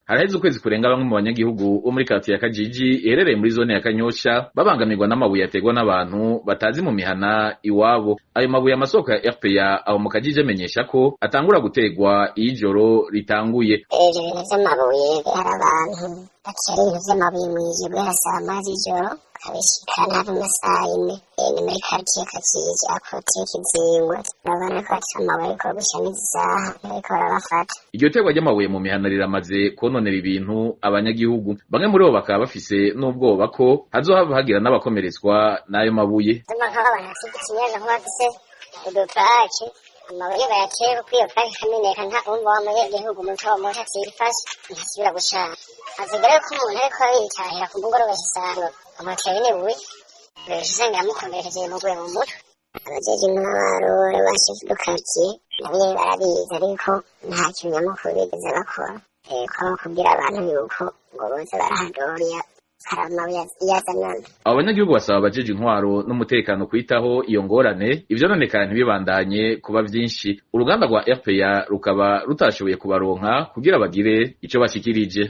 Haraheze ukwezi kurenga bamwe mu banyagihugu bo muri karitiye ya Kajiji iherereye muri zone ya Kanyosha babangamirwa n'amabuye aterwa n'abantu batazi mu mihana iwabo. Ayo mabuye amasoko ya RPA aho mu Kajiji amenyesha ko atangura guterwa iyo ijoro ritanguye. Ivyo bintu vy'amabuye, hari abantu batera ibintu vy'amabuye mw'ijoro guhera saa moya z'ijoro bakabishikana hafi amasaha 4. Ni muri karitiye Kajiji akoteye Kizingwe, urabona ko batera amabuye ariko gushika n'izi saha ntibariko barabafata. Iryo terwa ry'amabuye mu mihana riramaze kwononera ibintu abanyagihugu. Bamwe muri bo bakaba bafise n'ubwoba ko hazohava hagira n'abakomeretswa n'ayo mabuye. Ndumva nk'aho abantu bafise ikibazo, nk'abafise uduparake, amabuye bayatera kuko iyo parake ikameneka, nta wumva wa munyagihugu muto muto atifashe ntasubira gushaka. Hasigara yuko umuntu ariko aritahira ku mugoroba usanga amuteye n'ibuye, usanga yamukomerekeje imuguye mu mutwe. Abajejwe intwaro, ba chef de quartier nabo nyene barabizi, ariko nta kintu nyamukuru bigeze bakora ko kubwira abantu yuko ngo boze barahadoriya hari amabuye yazanana. Abo banyagihugu basaba abajejwe intwaro n'umutekano kwitaho iyo ngorane, ivyononekara ntibibandanye kuba vyinshi. Uruganda rwa RPA rukaba rutashoboye kubaronka kugira bagire ico bashikirije.